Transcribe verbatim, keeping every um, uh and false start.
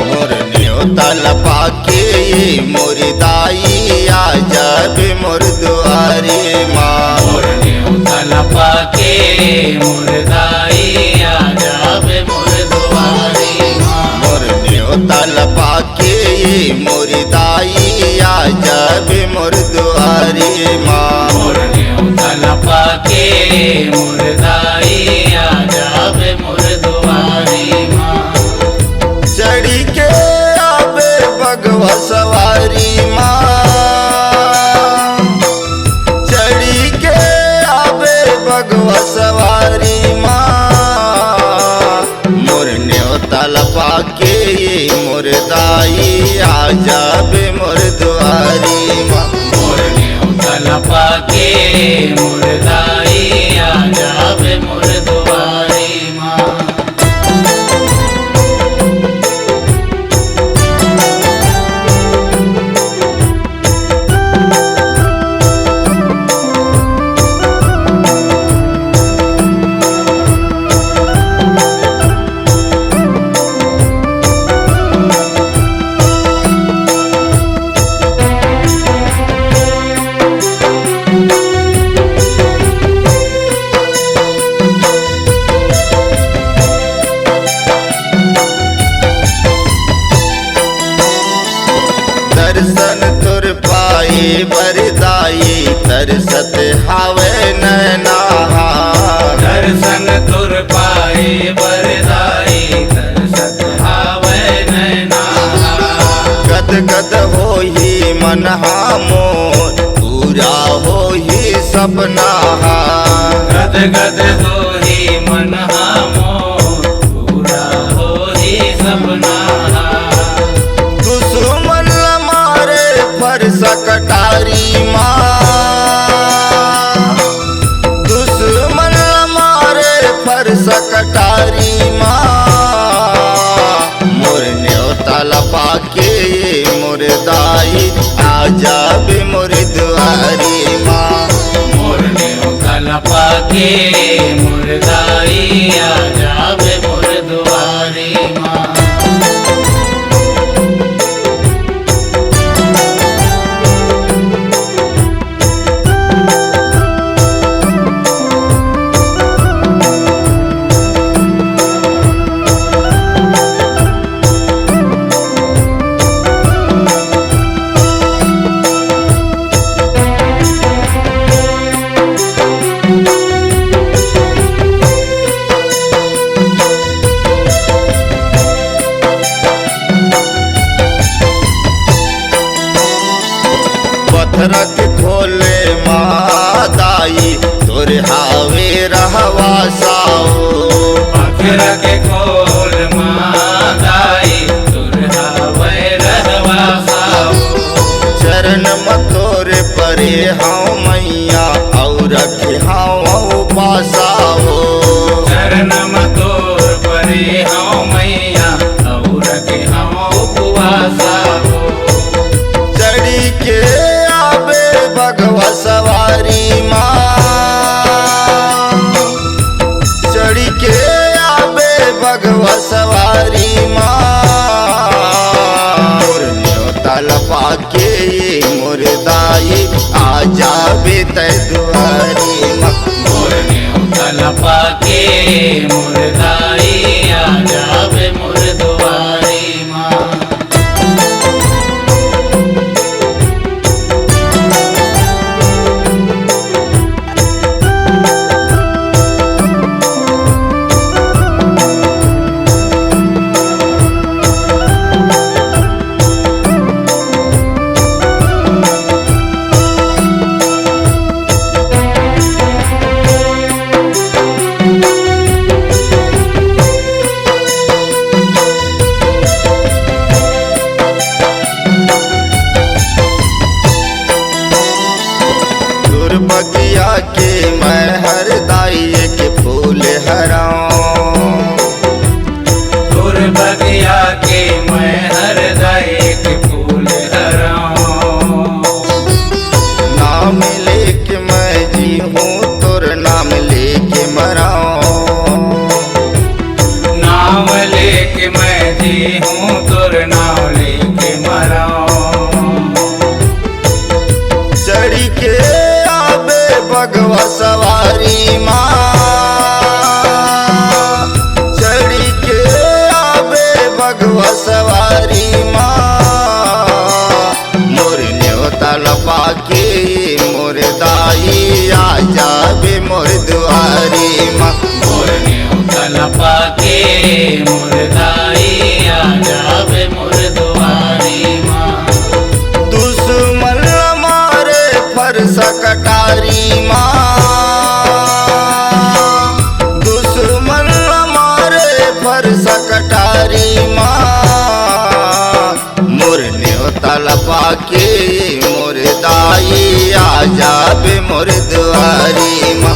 मोर नेवता ल पाके ये मोर दाई आ जाबे मोर दुआरे मा। मोर नेवता ल पाके मोर दाई आ जाबे मोर दुआरे मा। मोर नेवता ल पाके ये मोर दाई आ जाबे मोर दुआरे मा। मोर नेवता ल पाके मोर दाई आ जाबे मोर दुआरे मा। चढ़ी के आबे बघवा सवारी मा। चढ़ी के आबे बघवा सवारी मा। मोर नेवता ल पाके ये मोर दाई आ जाबे मोर दुआरी मा। मोर नेवता ल पाके मोर दाई आ जाबे मोर दुआरी मा। दर्शन तोर पाए बर दाई तरसत हावे नैना। दर्शन तोर पाए बर दाई तरसत हावे नैना। गद गद होही मन हा मोर पूरा होही सपना हा। गद गद होही मन हा मोर पूरा होही सपना हा। दुश्मन ल मारे फरसा कटारी मा। दुश्मन ल मारे फरसा कटारी मा। मोर नेवता ल पाके मोर दाई आ जाबे मोर दुआरी मा। मोर नेवता ल पाके मोर दाई आ जाबे मोर दुआरी मा। पथरा के खोले मा दाई तोर हावे रहवासा ओ। पथरा के खोल मा दाई तोर हावे रहवासा ओ। चरण म तोर परे हव मैया अउ रखे हव उपासा ओ। चरण म तोर परे हव मैया अउ रखे हव उपवासा ओ। चढ़ी के आबे बघवा सवारी मा। चढ़ी के आबे बघवा सवारी मा। मोर नेवता ल पाके मोर दाई आ जाबे तै दुआरी मा। मोर नेवता ल पाके मोर दाई आ जाबे मोर दुआरी मा। सकटारी मा दुश्मन ला मारे फरसा कटारी मा। मोर नेवता ला पाके मोर दाई आ जाबे मोर दुआरी मा।